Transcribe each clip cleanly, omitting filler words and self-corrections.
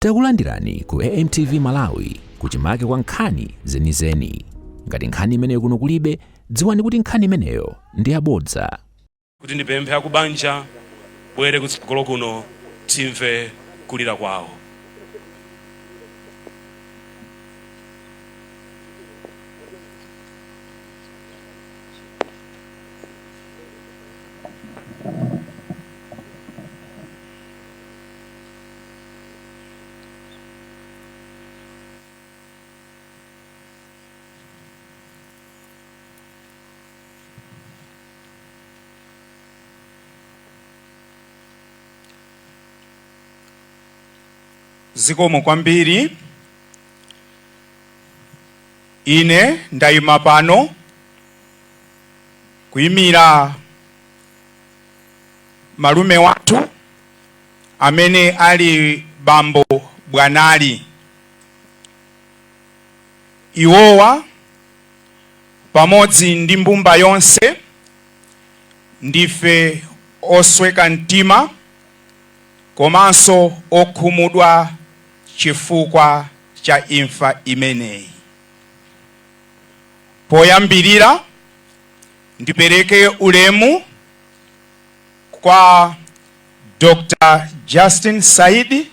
Takulandirani ku AMTV Malawi kuchimake kwa nkhani zenizeni. Ngati nkhani imeneyo kuno kulibe, dziwani kuti nkhani imeneyo ndi yabodza. Kuti ndipemphe akubanja bwere kutsogolo kuno timve kulira kwawo. Zikomo kwambiri. Ine ndayima pano kuyimira malume wathu amene ali bambo Bwanali. Iwowa pamodzi ndi mbumba yonse ndife osweka mtima komanso okhumudwa chifukwa cha imfa imeneyi. Poyambirira ndipereke ulemu kwa Dr. Justin Saidi,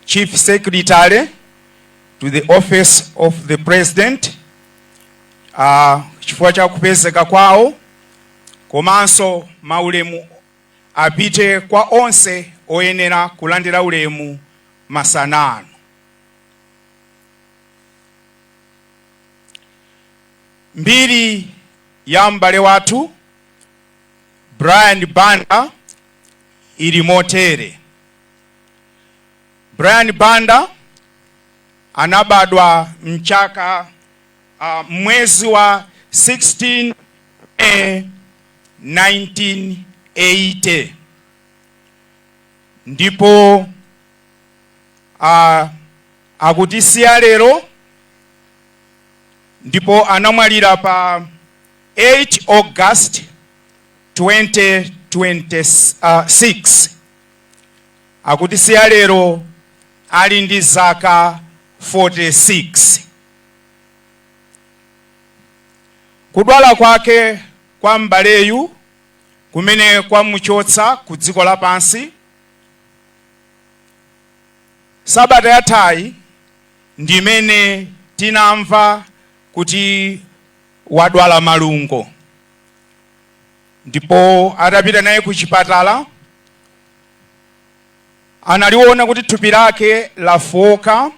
Chief Secretary to the Office of the President, chifukwa cha kupezeka kwawo, komanso maulemu apite kwa onse oyenera kulandira ulemu masana ano. Mbiri ya m'bale wathu Brian Banda ili motere. Brian Banda anabadwa mchaka mwezi wa 16 May 1980 ndipo akutisiya lero ndipo anamwalira pa 8 August 2026. Akutisiya lero ali ndi zaka 46. Kudwala kwake kwa m'baleyu kumene kwamuchotsa ku dziko lapansi sabata yathayi ndimene tinamva kuti wadwala malungo, ndipo atapita naye ku chipatala analiona kuti thupi lake lafoka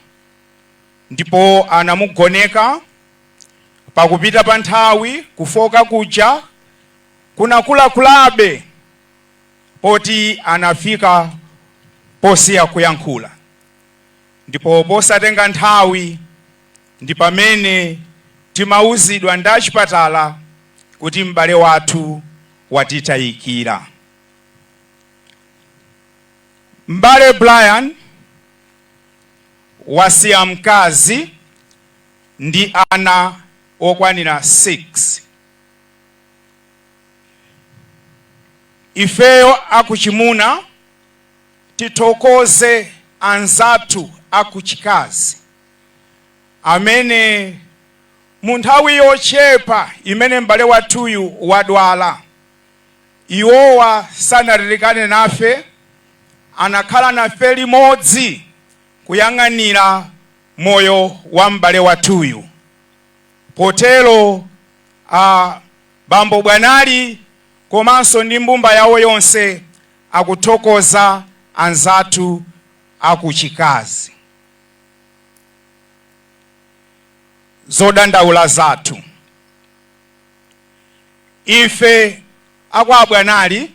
ndipo anamugoneka. Pakupita pa nthawi kufoka kuja kunakulakulabe poti anafika posiya kuyankhula, ndipo posatenga nthawi ndi pamene timauzidwa ndi achipatala kuti m'bale wathu watitayikira. M'bale Brian wasiya mkazi ndi ana okwanira 6. Ifeyo akuchimuna tithokoze anzathu akuchikazi amene mu nthawi yochepa imene m'bale wathuyu wadwala, iwowa sanatalikane nafe, anakhala nafe limodzi kuyang'anira moyo wa m'bale wathuyu. Potero bambo Bwanali komanso ndi mbumba yawo yonse akuthokoza anzathu akuchikazi. Zodandaula zathu ife akwa Bwanali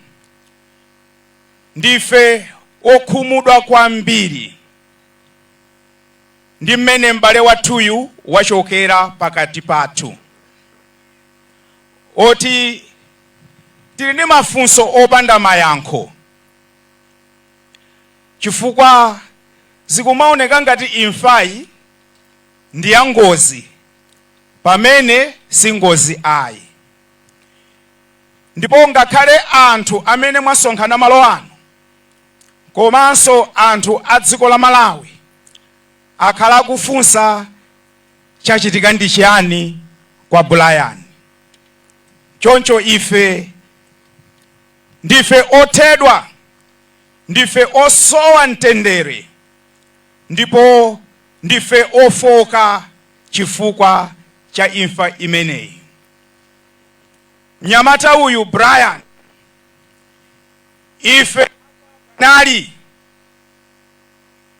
ndife okhumudwa kwambiri ndi mmene m'bale wathuyu wachokera pakati pathu, oti tili ndi mafunso opanda mayankho, chifukwa zikumaoneka ngati imfayi ndi ya ngozi pamene si ngozi ayi. Ndipo ngakhale anthu amene mwasonkhana malo ano Komanso anthu a dziko la Malawi akhala akufunsa chachitika ndi chiyani kwa Brian. Choncho ife ndife othedwa, ndife osowa mtendere, ndipo ndife ofoka chifukwa cha imfa imeneyi. Mnyamata uyu Brian ife nali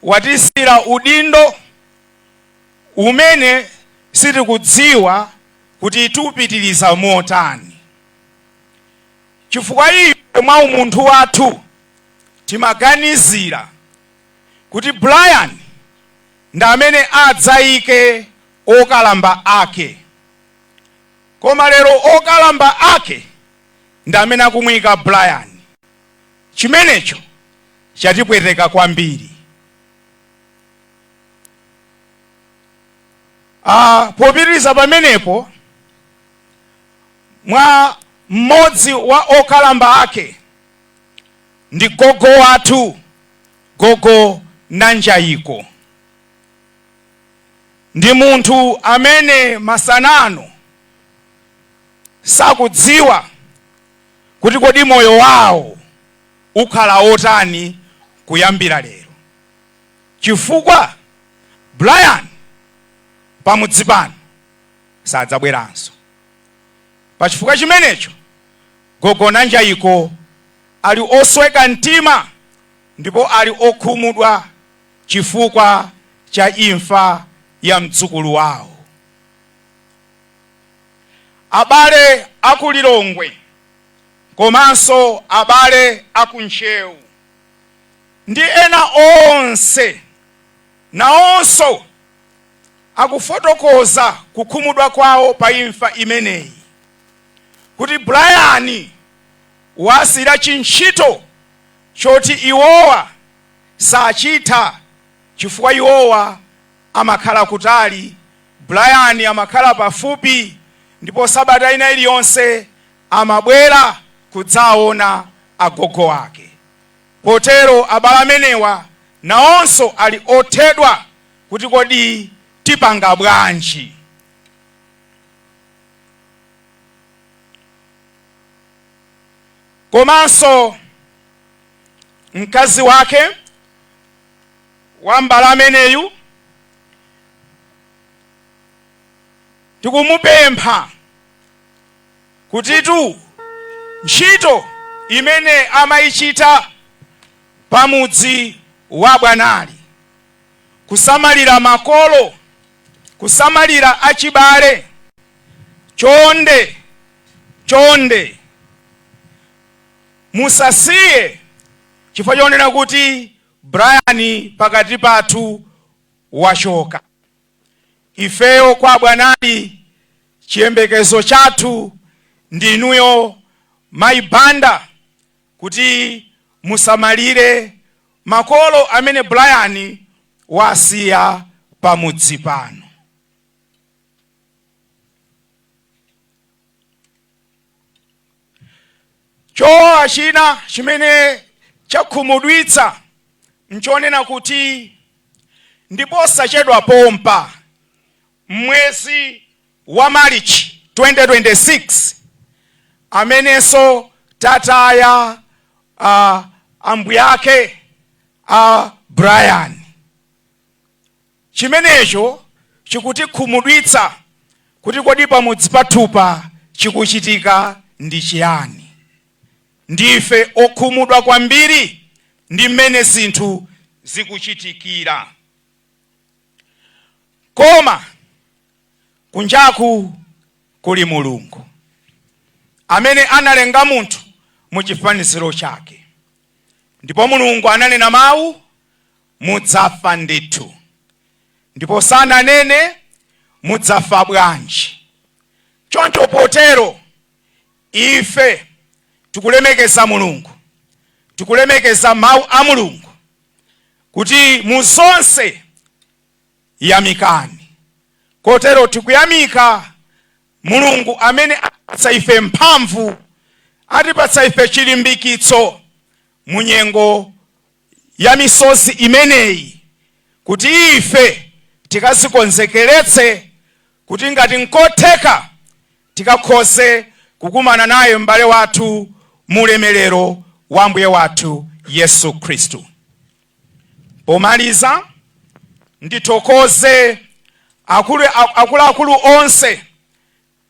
watisiyira udindo umene sitikudziwa kuti tiupitiriza motani, chifukwa ife mwa umunthu wathu timaganizira kuti Brian ndi amene adzayike okalamba ake, koma lero okalamba ake ndi amene akumuyika Brian. Chimenecho chatipweteka kwambiri. Popitiriza pamenepo, mwa mmodzi wa okalamba ake ndi gogo wathu, Gogo Nanjayiko. Ndi munthu amene masanano sakudziwa kuti kodi moyo wawo ukhala otani kuyambira lero, chifukwa Brian pamudzi pano sadzabweranso. Pachifukwa chimenecho Gogo Nanjayiko ali osweka mtima ndipo ali okhumudwa chifukwa cha imfa ya mdzukulu wawo. Abale aku Lilongwe komanso abale aku Ntcheu ndi ena onse nawonso akufotokoza kukhumudwa kwawo pa imfa imeneyi, kuti Brian wasiyira chintchito choti iwowa sachitha chifukwa iwowa amakhala kutali, Brian amakhala pafupi, ndipo sabata ina iliyonse amabwera kudzaona agogo ake. Potero abale amenewa nawonso ali othedwa kuti kodi tipanga bwanji. Komanso mkazi wake wa m'bale ameneyu tikumupempha kutitu ntchito imene amayichita pamudzi wa Bwanali, kusamalira makolo, kusamalira achibale, chonde chonde musasiye chifukwa chonena kuti Brian pakati pathu wachoka. Ifeyo kwa Bwanali chiyembekezo chathu ndinuyo Mayi Banda, kuti musamalire makolo amene Brian wasiya pamudzi pano. Chowawa china chimene chakhumudwitsa nchonena kuti ndiposachedwa pompa mwezi wa Marichi 2026 amenenso tataya ambuyake a Brian. Chimenecho chikutikhumudwitsa kuti kodi pamudzi pathupa chikuchitika ndi chiyani. Ndife okhumudwa kwambiri ndi mmene zinthu zikuchitikira. Koma kunjaku kuli Mulungu amene analenga munthu mu chifaniziro chake, ndipo Mulungu ananena mawu, mudzafa ndithu, ndipo sananene mudzafa bwanji. Choncho potero ife tikulemekeza Mulungu, tikulemekeza mawu a Mulungu kuti mu zonse yamikani. Kotero tikuyamika Mulungu amene atipatsa ife mphamvu, atipatsa ife chilimbikitso mu nyengo ya misozi imeneyi kuti ife tikazikonzekeretse kuti ngati nkotheka tikakhoze kukumana naye m'bale wathu mulemerero wa Mbuye wathu Yesu Khristu. Pomaliza, ndithokoze akuluakulu onse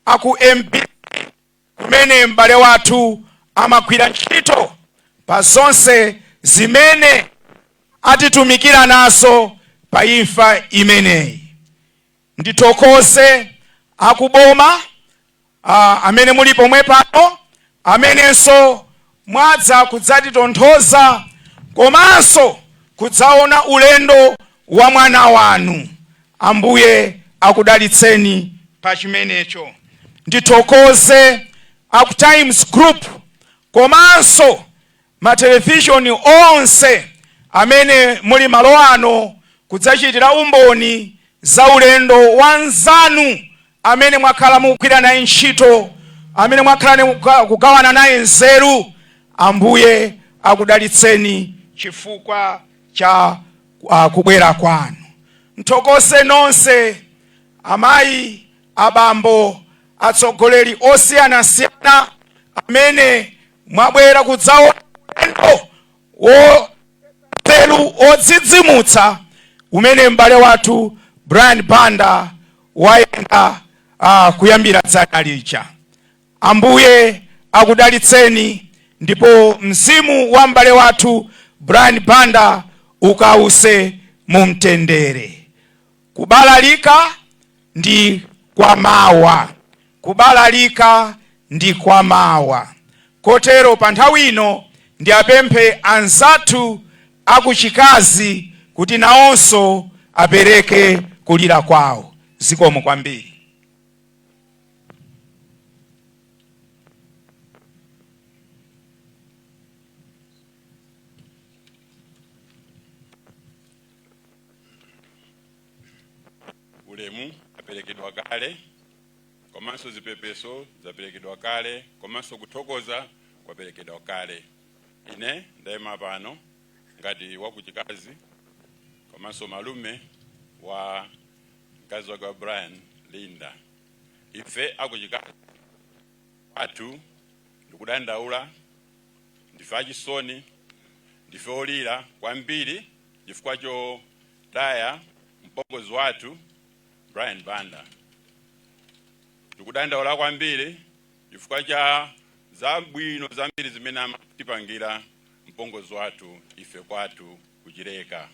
aku MB kumene m'bale wathu amagwira ntchito pa zonse zimene atitumikira nazo pa imfa imeneyi. Ndithokoze akuboma amene muli pomwe pano, amenenso mwadza kudzatitonthoza komanso kudzaona ulendo wa mwana wanu. Ambuye akudalitseni pa chimenecho. Ndithokoze aku Times Group komanso matelevishoni onse amene muli malo ano kudzachitira umboni za ulendo wa nzanu amene mwakhala mukugwira naye ntchito, amene mwakhala kugawana naye nzeru. Ambuye akudalitseni chifukwa cha kubwera kwanu. Nthokoze nonse amayi, abambo, atsogoleri osiyanasiyana amene mwabwera kudzaona ulendo woteru odzidzimutsa umene m'bale wathu Brian Banda wayenda kuyambira dzana lija. Ambuye akudalitseni ndipo mzimu wa m'bale wathu Brian Banda ukause mu mtendere. Kubalalika ndi kwa mawa, kubalalika ndi kwa mawa. Kotero pa nthawi ino ndiapemphe anzathu akuchikazi kuti nawonso apereke kulira kwawo. Zikomo kwambiri. Ulemu aperekedwa kale, komanso zipepeso zaperekedwa kale, komanso kuthokoza kwaperekedwa kale. Ine ndayima pano ngati wakuchikazi komanso malume wa mkazi wake wa Brian, Linda. Ife akuchikazi athu ndikudandaula, ndife achisoni, ndife olira kwambiri chifukwa chotaya mpongozi wathu Brian Banda. Tikudandaula kwambiri chifukwa cha zabwino zambiri zimene amatipangira mpongozi wathu ife kwathu kuchileka.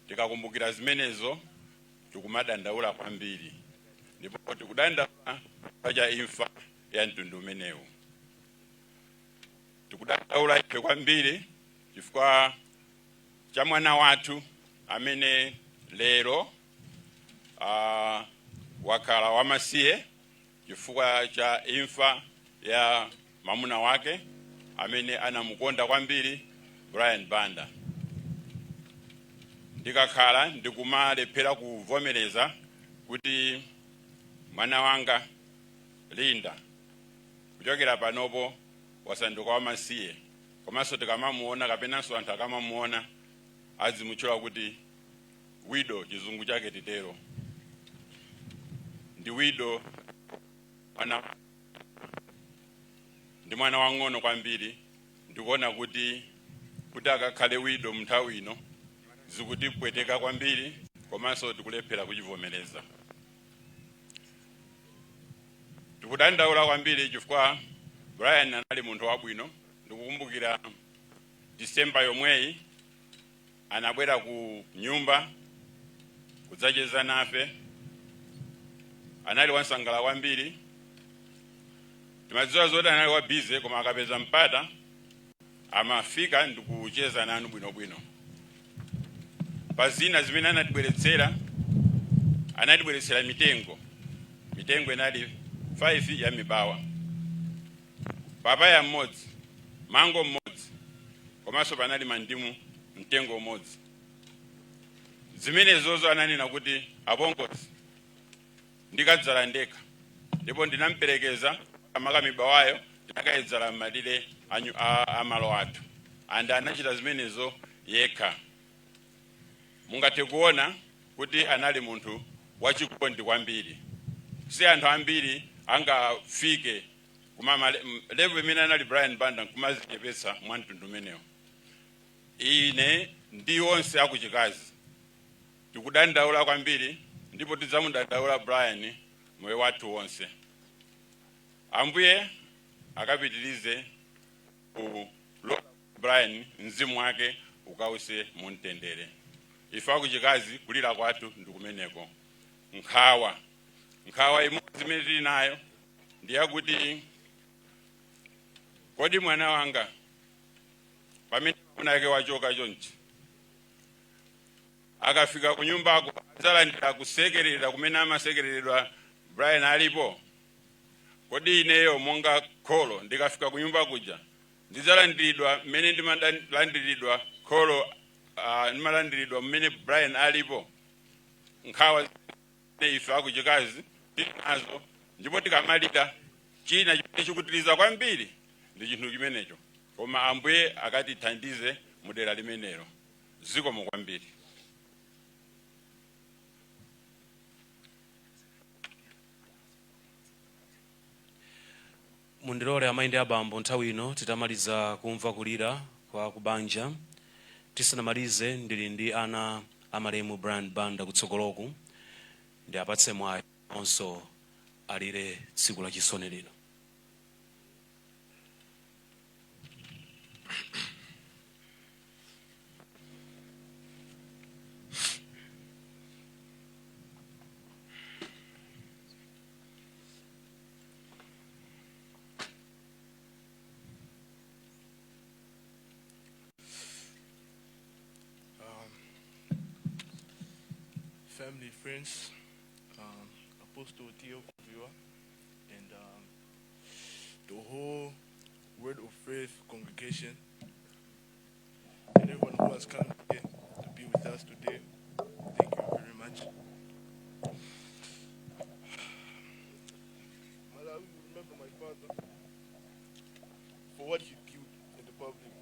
Tikakumbukira zimenezo tikumadandaula kwambiri, ndipo tikudandaula chifukwa cha imfa ya mtundu umenewu. Tikudandaula ife kwambiri chifukwa cha mwana wathu amene lero wakhala wamasiye chifukwa cha imfa ya mamuna wake amene anamukonda kwambiri, Brian Banda. Ndikakhala ndikumalephera kuvomereza kuti mwana wanga Linda kuchokera panopo wasanduka wamasiye, komanso tikamamuona kapenanso anthu akamamuona azimutchula kuti widow, chizungu chake titero ndi widow. Mwana ndi mwana wang'ono kwambiri, ndikuona kuti akakhale widow mnthawi ino zikutipweteka kwambiri, komanso tikulephera kuchivomereza. Tikudandaula kwambiri chifukwa Brian anali munthu wabwino. Ndikukumbukira Disemba yomweyi anabwera ku nyumba kudzacheza nafe, anali wansangala kwambiri. Timadziwa zoti anali wa busy, koma akapeza mpata amafika ndikucheza nanu bwinobwino. Pa zina zimene anatibweretsera, anatibweretsera mitengo. Mitengo inali 5 ya mibawa, papaya mmodzi, mango mmodzi, komanso panali mandimu mtengo umodzi. Zimenezozo ananena kuti, "Apongozi, ndikadzala ndekha." Ndipo ndinamperekeza amaka mibawayo, tinakayidzala m'malire a malo athu, and anachita zimenezo. yekha. Mungathe kuona kuti anali munthu wachikondi kwambiri. Si anthu ambiri angafike kuma level imene anali Brian Banda nkumazichepetsa mwa mtundu umenewo. Ine ndi onse akuchikazi tikudandaula kwambiri, ndipo tidzamudandaula Brian moyo wathu wonse. Ambuye akapitirize kulola Brian mzimu wake ukause mumtendere. Ife akuchikazi kulira kwathu ndikumeneko. Nkhawa imodzi imene tili nayo ndiyakuti kodi mwana wanga pamene mwamuna wake wachoka chonchi, akafika kunyumbako adzalandira kusekerera kumene amasekereredwa Brian alipo? Kodi ineyo monga kholo ndikafika kunyumba kuja ndidzalandiridwa mmene ndimalandiridwa kholo, ndimalandiridwa mmene Brian alipo? Nkhawa ife akuchikazi tili nazo, ndipo tikamalira china chimene chikutiliza kwambiri ndi chinthu chimenecho. Koma Ambuye akatithandize mudera limenelo. Zikomo kwambiri. Mundilole amayi ndi abambo, nthawi ino titamaliza kumva kulira kwa kubanja, tisanamalize, ndili ndi ana amalemu Brian Banda kutsogoloku, ndi apatse mwayi onso alire tsiku la chisoni lino. Family, friends, Apostle Theo Kuviwa, and the whole Word of Faith congregation, and everyone who has come here to be with us today. Thank you very much. Malawi will remember my father for what he built in the public.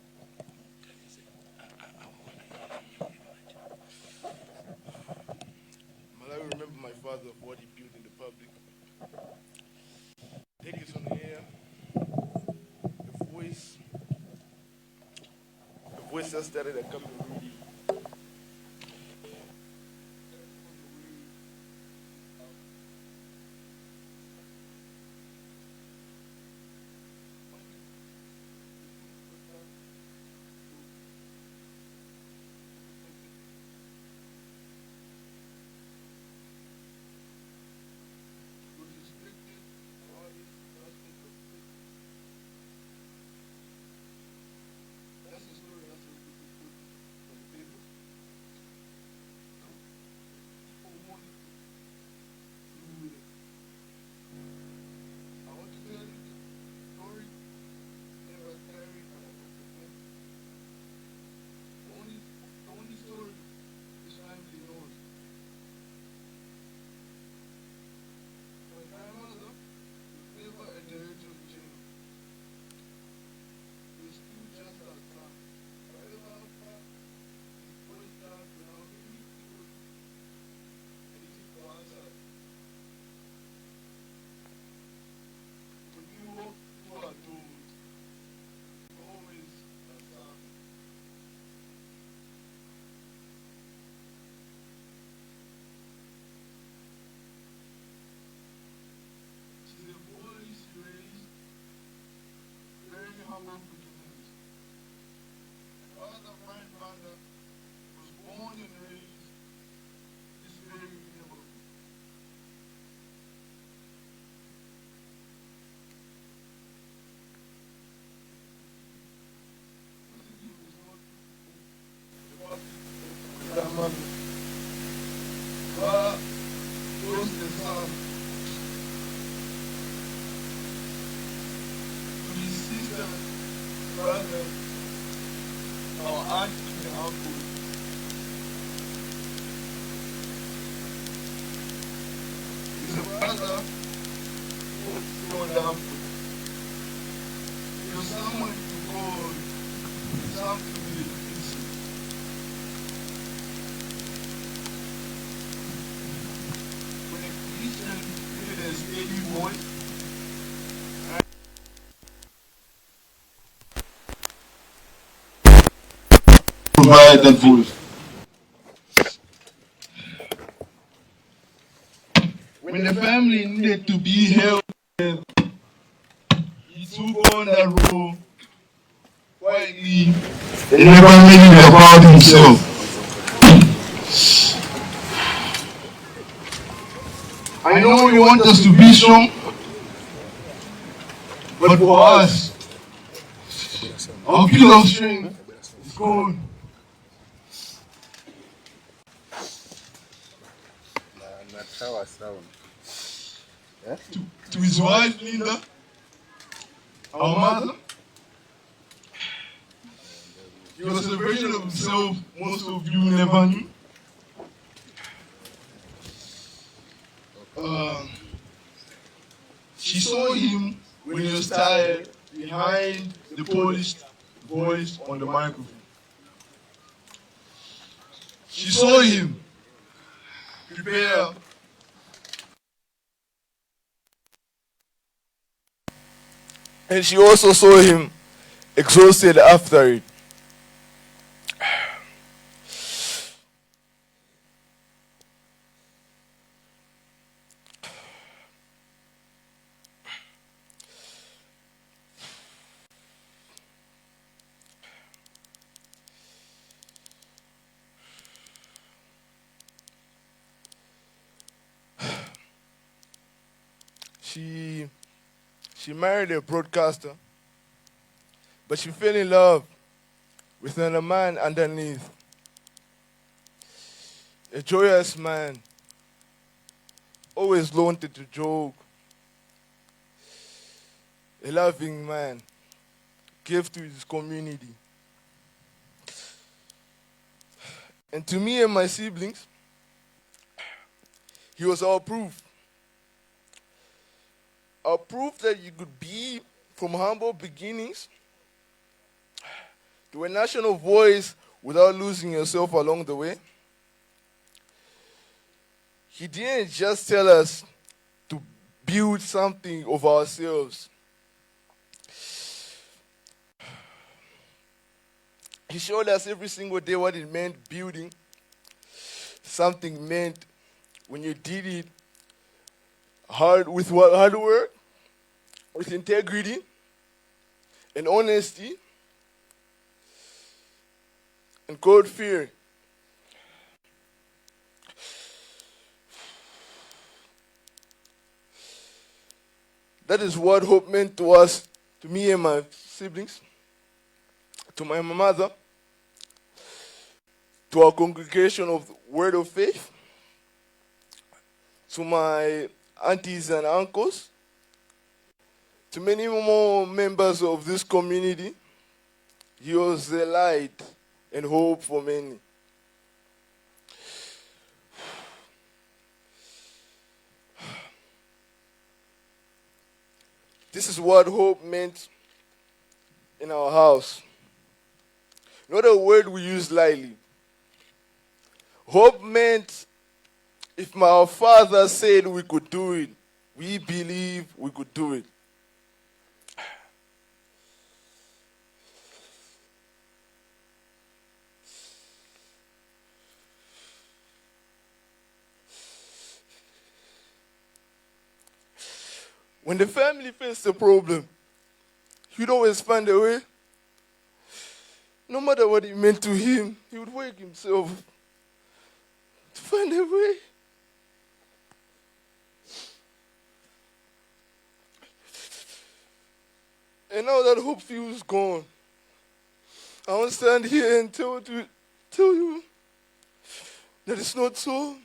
Malawi will remember my father for what he built in the public. Take us on the air. The voice that started at coming radio. That's the story that's what people put on the paper. People wanted to do with it. I want to tell you the story never carried by the only story this family knows. My grandmother was never a director of general. He was still just outside. However, his voice down to how many people and he took for answer. When you walk through our doors, it's always a sound. She's a voice raised, very humble beginnings. My father, Brian Banda, was born and raised in this very neighborhood. He was not the public grandmother. But was the son to his sister, brother, our aunt and uncle. He's a brother who was so doubtful. He was someone to call when something needed fixing. voice. Provide that voice. When the family needed to be held together, he took on that role quietly and never made it about himself. I know you want us to be strong, but for us, our pillar of strength is gone. To his wife, Linda, our mother, he was a version of himself most of you never knew. She saw him when he was tired behind the polished voice on the microphone. She saw him prepare. And she also saw him exhausted after it. She married a broadcaster, but she fell in love with another man underneath. A joyous man, always wanted to joke. A loving man, gave to his community. And to me and my siblings, he was our proof. Our proof that you could be from humble beginnings to a national voice without losing yourself along the way. He didn't just tell us to build something of ourselves. He showed us every single day what it meant building something meant when you did it hard with hard work, with integrity and honesty and God fear. That is what hope meant to us, to me and my siblings, to my mother, to our congregation of Word of Faith, to my aunties and uncles, to many more members of this community. He was the light and hope for many. This is what hope meant in our house. Not a word we use lightly. Hope meant if my father said we could do it, we believe we could do it. When the family faced a problem, he'd always find a way. No matter what it meant to him, he would work himself to find a way. And now that hope feels gone, I want to stand here and tell you that it's not so.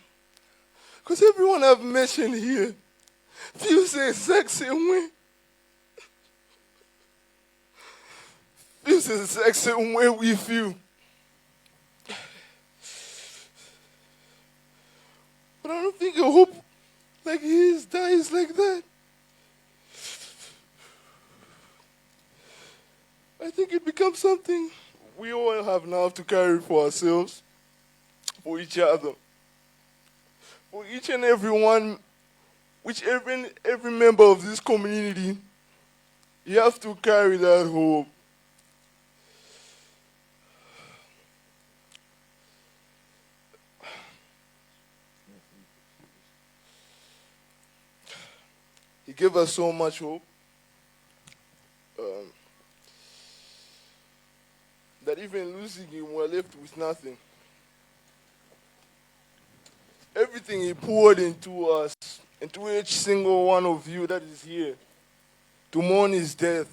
Because everyone I've mentioned here feels the exact same way. Feels the exact same way we feel. But I don't think a hope like his dies like that. I think it becomes something we all have now to carry for ourselves, for each other, for each and every one Which every member of this community, you have to carry that hope. He gave us so much hope that even losing him, we're left with nothing. Everything he poured into us, into each single one of you that is here, to mourn his death.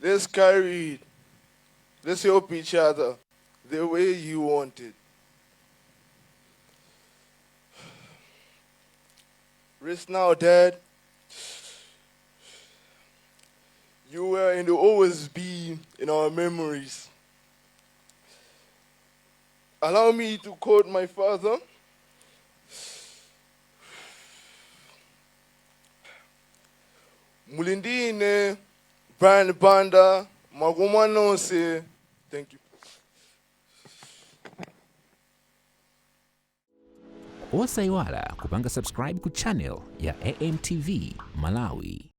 Let's carry it. Let's help each other the way you want it. Rest now, Dad. You will and will always be in our memories. Allow me to quote my father. Muli ndi ine, Brian Banda, Mwakoma nonse. Thank you. Osayiwala kupanga subscribe ku channel ya AMTV Malawi.